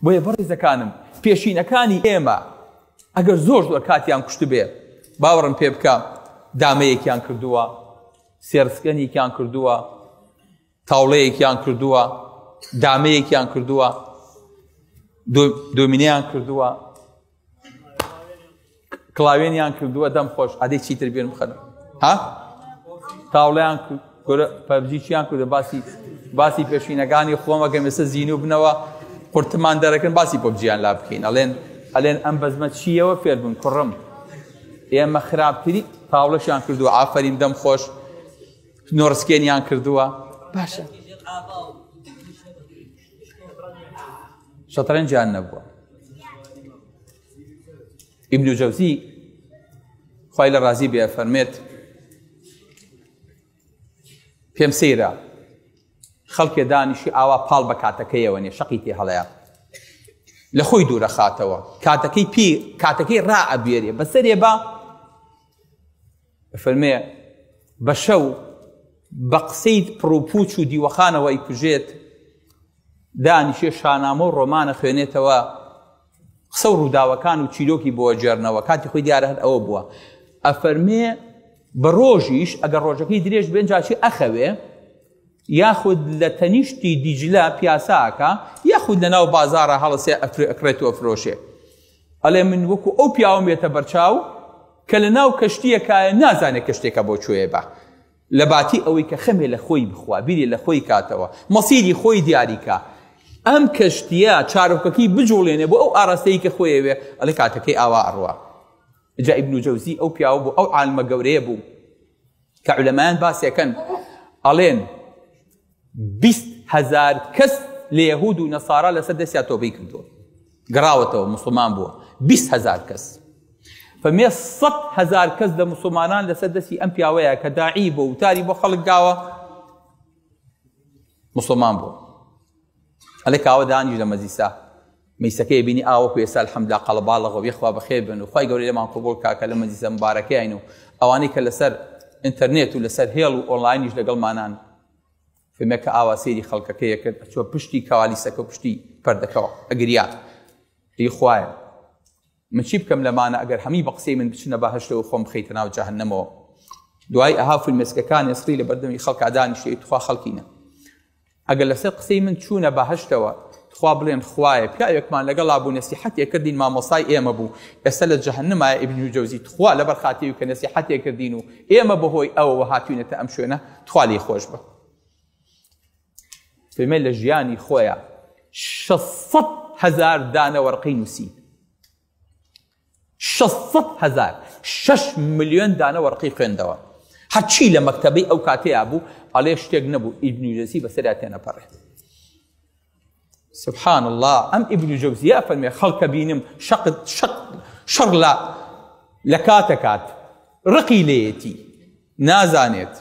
بۆیە بەڕێزەکانم پێشینەکانی ئێمە ئەگەر زۆر زۆر کاتیان کوشتبێ باوەڕم پێ بکە دامەیەکیان کردووە سێرسکەنێکیان کردووە تاوڵەیەکیان کردووە دامەیەکیان کردووە دۆمینیان کردووە کڵاوێنیان کردووە دەم خۆش ئەدەی چیتر بێن بخەن ها تاوڵیان کورە پەبجی چیان کردە باسی باسی پێشینەکانی خۆمەکەم ئێستا زیینو بنەوە قورتمان دەرەکەن باسی پۆبجیان لا بکەین ئەڵێن ئەلێن ئەم بەزمە چییەوە فێربوون کوڕم ئێمە خراپتری تاوڵەشیان کردووە ئافرین دەم خۆش نۆڕسکێنیان کردووە باشە شەترەنجیان نەبووە ئیبن جەوزی خوای لە ڕازی بێ فەرمێت پێم سەیرە خەڵکێ دانیشی ئاوا پاڵ بە کاتەکەیەوە نیە شەقی تێ هەڵەیە لە خۆی دوورە خاتەوە کاتەکەی پی کاتەکەی ڕا ئەبێرێ بەسەرێ بە فەرمێ بە شەو بە قسەی پڕوپوچ و دیوەخانەوە ئەیکوژێت دانیشێ شانامە و ڕۆمانە خوێنێتەوە قسە و ڕووداوەکان و چیرۆکی بۆ گێڕنەوە کاتی خۆی دیارە هەر ئەوە بووە ئەفەرمێ بە ڕۆژیش ئەگەر ڕۆژەکەی درێژ بێن جاچی ئەخەوێ یاخود لە تەنیشتی دیجلە پیاساکە یاخود لە ناو بازارە هەڵسێ ئەکڕێت و ئەفرۆشێ ئەڵێ من وەکو ئەو پیاوم بێتە بەرچاو کە لە ناو کەشتیەکایە نازانێت کەشتێکە بۆ کوێ بە لە باتی ئەوەی کە خەمێ لە خۆی بخوا، بیرێ لە خۆی کاتەوە، مەسیری خۆی دیاری کا، ئەم کەشتییە چارۆکەکەی بجوڵێنێ بۆ ئەو ئاراستەی کە خۆی ئەوێ، ئەڵێ کاتەکەی ئاوا ئەڕوا. جا ئیبن جەوزی ئەو پیاوە بوو، ئەو عالمە گەورەیە بوو کە عولەمایان باسی ئەکەن ئەڵێن 20 هەزار کەس لە یەهود و نەسارا لەسەر دەستیا تۆبەی کردووە. گەڕاوەتەوە موسڵمان بووە 20 هەزار کەس فەمێ 100 هەزار کەس لە موسڵمانان لەسەر دەستی ئەم پیاوەیە کە داعی بۆ وتاری بۆ خەڵک داوە موسڵمان بوو ئەلێ کاوە دانیش لە مەجلیسا مەیسەکەی بینی ئاوەکو ئێستا الحمدلله قەڵەباڵغە و یەخوا بەخێر بن و خوای گەورە لێمان قبوڵ کا کە لە مەجلیسە مبارەکەین و ئەوانەی کە لەسەر ئینتەرنێت و لەسەر هێڵ و ئۆنلاینیش لەگەڵمانان فەرمێ کە ئاوا سەیری خەڵکەکەی ئەکرد ئەچوە پشتی کەوالیسەکە و پشتی پەردەکەوە ئەگریا ئی خوایە من چی بکەم لەمانە ئەگەر هەمی بە قسەی من بچنە بەهەشتەوە خۆم بخەیتە ناو جەهەنەمەوە دوای ئەها فرمێسکەکان ئێسڕی لە بەردەمی خەڵکا دانیشتەی تخوا خەڵکینە ئەگەر لەسەر قسەی من چوونە بەهەشتەوە تخوا بڵێن خوایە پیاوێکمان لەگەڵا بوو نەسیحەتێ کردین مامۆستای ئێمە بوو ئێستا لە جەهەنمایە ئیبن جەوزی تخوا لەبەر خاتری کە نەسیحەتێ کردین و ئێمە بەهۆی ئەوەوە هاتوینەتە ئەم شوێنە تخوا لێی خۆش بە فەرمێ لە ژیانی خۆیان 600 هەزار دانە وەرقەی نووسی 600 هەزار 6 ملیۆن دانە وەرقەی خوێندەوە هەرچی لە مەکتەبەی ئەو کاتەیە بوو ئەڵێ شتێک نەبوو ئیبن جەوزی بەسەریا تێنەپەڕێت سبحان الله ئەم ئیبن جەوزیە فەرمێ خەڵکە بینم شەقت شەق شەڕ لە لە کاتەکات ڕقی لێیەتی نازانێت.